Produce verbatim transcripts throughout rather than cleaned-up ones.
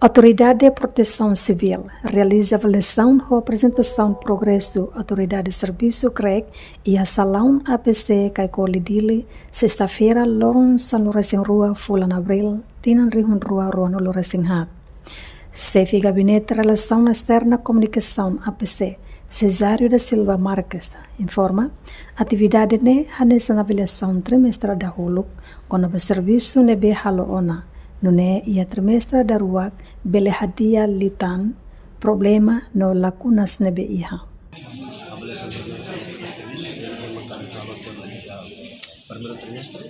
Autoridade Protesaun Sivíl realiza avaliasaun ho aprezentasaun progresu Autoridade Servisu GREG iha salaun A P C Kaikoli Dili, sesta-feira, loron sanulu-resin-rua fulan Abríl, tinan rihun rua ruanulu-resin-haat. Xefe Gabinete Relasaun Esterna Komunikasaun A P C, Cesário da Silva Marques, informa, atividade ne'e hanesan avaliasaun trimestre dahuluk kona-ba servisu ne'ebé halo ona, nune'e iha trimestre daruak bele hadi'a liután problema no lakunas ne'ebé iha. Avaliasaun trimestre servisu ne'ebé mak ami halo iha primeiru trimestre.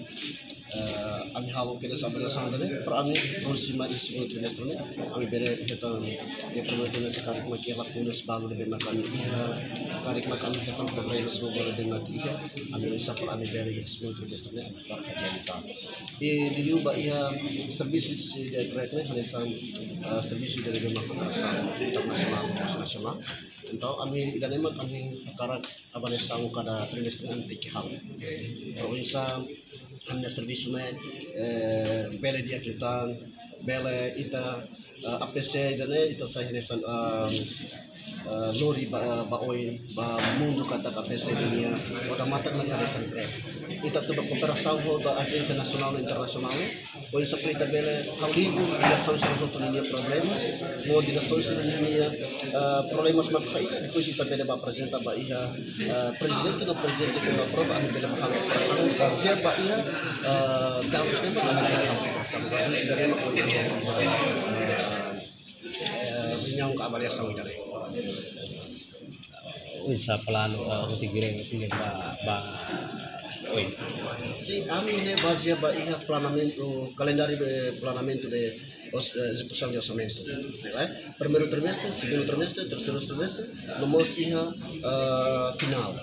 Eh, ami halo kedas avaliasaun ida-ne'e, para ami, próxima iha segundu trimestre ne'e, ami bele hetan iha primeiru trimestre karik mak iha lakunas balu ne'ebé mak ami iha, karik mak ami hetan problema balu ne'ebé mak iha, ami oinsá para ami bele iha segundu trimestre ne'e, ami para hadi'a liután. I liuliu ba iha servisu husi GREG ne'e, hanesan, eh, servisu ida-ne'ebé mak kooperasaun internasionál, nasionál. Entaun, ami ida-ne'e mak ami hakarak avaliasaun kada trimestre ami tenke halo. Para oinsá ami-nia servisu ne'e, eh, bele di'ak liután, bele ita, eh, A P C ida-ne'e, ita sai hanesan, eh, eh, lori ba, ba oin, ba mundu katak A P C nian, odamatan mak hanesan GREG. Ita atu ba kooperasaun ho ba ajénsia nasionál no internasionál, oinsá para ita bele halibur ida-idak sira hotu ninia problemas, no ida-idak sira ninia, eh, problemas mak saida, depois ita bele ba aprezenta ba iha, eh, prezidente no prezidente kuandu aprova, ami bele ba halo kooperasaun, bazeia ba iha, eh, dados ne'ebé ami bele halo kooperasaun. Kazu sira ne'e mak, eh, eh, reuniaun ka avaliasaun ida-ne'e. Oinsá planu, eh, husi GREG ne'e ba, ba, oi. Sin, ami ne'e bazeia ba iha planeamentu, kalendáriu de planeamentu de os-, eh, ezekusaun de orsamentu. Eh, primeiru trimestre, segundu trimestre, terseiru trimestre, no mós iha, eh, finál.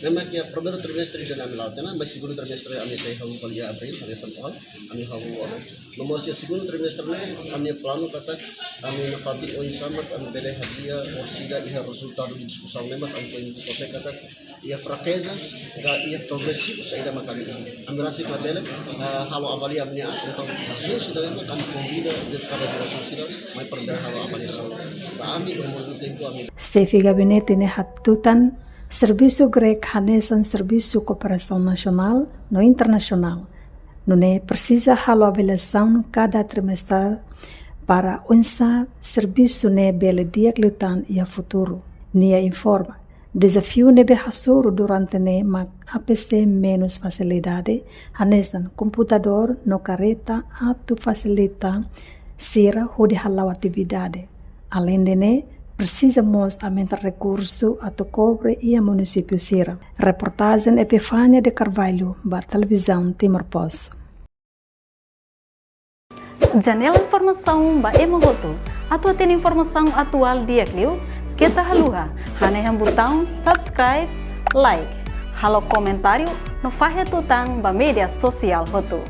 Ne'e mak iha primeiru trimestre ida-ne'e ami la'o tiha ona, maibé segundu trimestre ami sei halo fali iha Abríl, hanesan ohin, ami halo ona. No mós iha segundu trimestre ne'e, ami-nia planu katak, ami nafatin oinsá mak ami bele hadi'a orsida iha rezultadu de diskusaun ne'e mak ami foin konsege katak iha frakezas, ka iha progresivu saida mak ami iha. Ami rasik labele, eh, halo avalia ami-nia an, entaun, kazu sira ne'e mak ami konvida de kada diresaun sira mai para bele halo avaliasaun ba ami, no mós tempu ami. Xefe Gabinete ne'e hatutan, servisu GREG hanesan servisu kooperasaun nasionál no internasionál. Nune'e presiza halo avaliasaun kada trimestre para oinsá servisu ne'e bele di'ak liután iha futuru. Nia informa, dezafiu ne'ebé hasoru durante ne'e mak A P C menus fasilidade, hanesan komputadór no karreta atu fasilita sira hodi hala'o atividade. Aleinde ne'e, presiza mós aumenta rekursu atu kobre iha munisípiu sira. Reportajen Epifania de Carvalho, ba Televizaun Timor Post. Janela informasaun ba ema hotu. Atu hatene informasaun atuál di'ak liu, keta haluha hanehan butaun subscribe, like, halo komentáriu no fahe tutan ba média sosiál hotu.